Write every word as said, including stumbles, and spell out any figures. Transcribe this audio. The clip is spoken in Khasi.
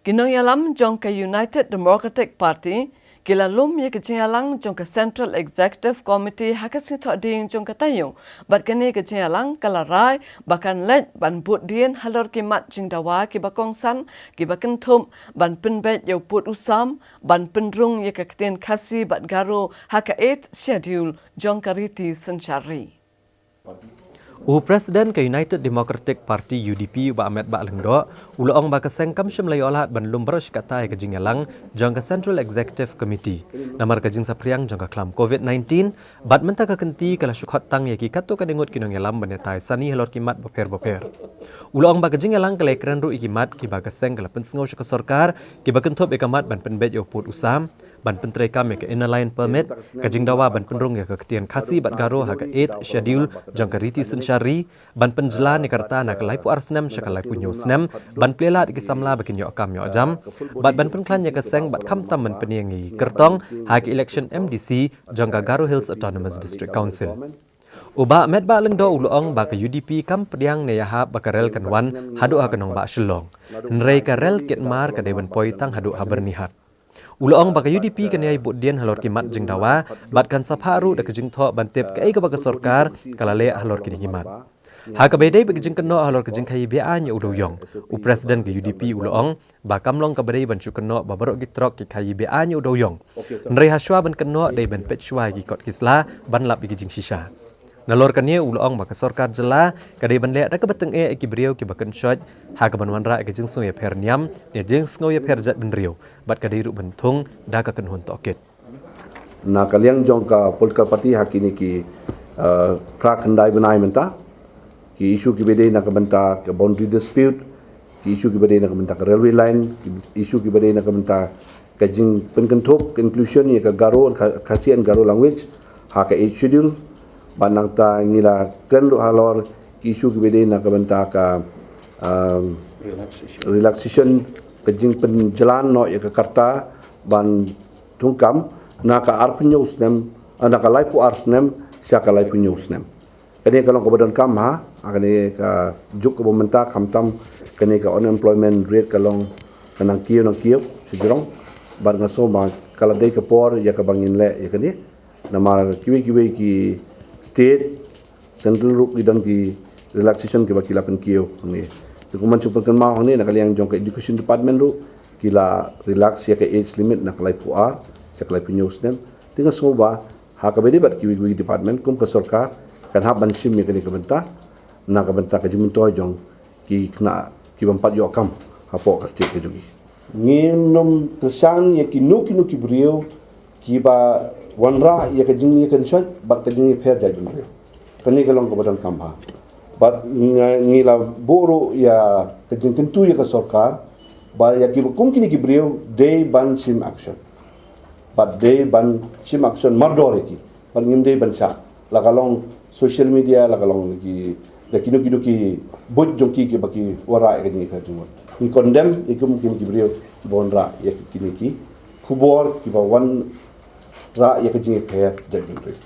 Ki nongïalam jong ka United Democratic Party ki la lum ïa ka jingïalang jong ka Central Executive Committee ha ka sngi Thohdieng jong ka taïew, bad kane ka jingïalang ka la rai ba kan leit ban bud dien halor ki mat jingdawa kiba kongsan, kiba kynthup ban pynbeit ïa u pud u sam, ban pynrung ïa ka ktien Khasi bad Garo ha ka Eighth Schedule jong ka riti synshar ri. U President ka United Democratic Party, U D P, u Bah Metbah Lyngdoh, u la ong ba ka seng kam shym la ïoh lad ban lum baroh shi katta ïa ka jingïalang jong ka Central Executive Committee namar ka jingsaphriang jong ka khlam covid nineteen, bad mynta ka kynti ka la shu khot tang ïa ki katto katne ngut ki nongïalam ban ïatai sani halor ki mat bapher bapher. U la ong ba ka jingïalang ka la ïakren ruh ïa ki mat kiba ka seng ka la pynsngew sha ka sorkar, kiba kynthup ïa ka mat ban pynbeit ïa u pud u sam, ban pyntreikam ïa ka Inner Line Permit, ka jingdawa ban pynrung ïa ka ktien Khasi bad Garo ha ka Eighth Schedule jong ka riti synshar ri, ban pynjlan ïa ka rta na ka laiphew ar snem sha ka laiphew hynñiew snem, ban plie lad ïa ki samla ba kin ïoh kam ïoh jam, bad ban pynkhlaiñ ïa ka seng bad khamtam ban pynïeng ïa ki kyrtong ha ka election M D C jong ka Garo Hills Autonomous District Council. U Bah Metbah Lyngdoh u la ong ba ka U D P kam pdiang ne ïahap ba ka rel kan wan haduh ha ka nongbah Shillong, hynrei ka rel kit mar ka dei ban poi tang haduh ha Byrnihat. U la ong ba ka U D P kan ïai bud dien halor ki mat jingdawa, bad kan sa phah ruh da ka jingthoh ban tip kaei kaba ka sorkar ka la leh halor kine ki mat. Ha kaba ïadei bad ka jingkynnoh halor ka jingkhaïi be-aiñ ïa u dewïong, u President ka U D P u la ong ba kam long kaba dei ban shu kynnoh ba baroh ki trok ki khaïi be-aiñ ïa u dewïong, hynrei hashwa ban kynnoh dei ban peit shwa ïa ki kot ki sla ban lap ïa ki jingshisha. Nalor kane u la ong ba ka sorkar jylla ka dei ban leh da kaba tyngeh ïa ki briew kiba kynshoit ha kaban wanrah ïa ka jingsngew ïapher niam ne jingsngew ïapher jaitbynriew, bad ka dei ruh ban thung da ka kynhun tohkit. Na ka liang jong ka political party ha kine ki, eh, phra khyndai bnai mynta, ki issue kiba dei na ka bynta ka boundary dispute, ki issue kiba dei na ka bynta ka railway line, ki issue kiba dei na ka bynta ka jingpynkynthup, ka inclusion ïa ka Garo, ka Khasi and Garo language ha ka Eighth Schedule. Bad nangta ngi la kren ruh halor ki issue kiba dei na ka bynta ka, um, relaxation, ka jingpynjlan noh ïa ka karta ban thungkam na ka arphew hynñiew snem, ah, na ka laiphew ar snem sha ka laiphew hynñiew snem. Kane ka long kaba donkam ha, ha kane ka juk kaba mynta, khamtam kane ka unemployment rate ka long ka nang kiew nang kiew shajrong. Bad nga sngew ba ka la dei ka por ïa kaba ngin leh ïa kane, namar kiwei kiwei ki state, central ruh ki don ki relaxation kiba ki la pynkiew hangne. Te kumban shu pynkynmaw hangne, na ka liang jong ka education department ruh ki la relax ïa ka age limit na ka laiphew ar sha ka laiphew hynñiew snem. Te nga sngew ba ha kaba ïadei bad kiwei kiwei department kum ka sorkar kan hap ban shim ïa kane ka bynta na ka bynta ka jingmyntoi jong ki khynnah kiba ym pat ïoh kam hapoh ka state ka jong ngi. Ngim nym kyrshan ïa kino kino ki briew kiba wanrah ïa ka jingïakynshait bad ka jingïapher jaitbynriew. Kane ka long kaba donkam ha. Bad nga, ngi la buh ruh ïa ka jingkyntu ïa ka sorkar ba ïa kiba kum kine ki briew dei ban shim action. Bad dei ban shim action mardor ïa ki. Bad ngim dei ban shah, la ka long social media, la ka long ki, la kino kino ki buit jong ki kiba ki wanrah ïa ka jingïapher jingmut. Ngi condemn ïa ki, kum kine ki briew kiba wanrah ïa kine ki khubor kiba wanrah ïa ka jingïapher jaitbynriew.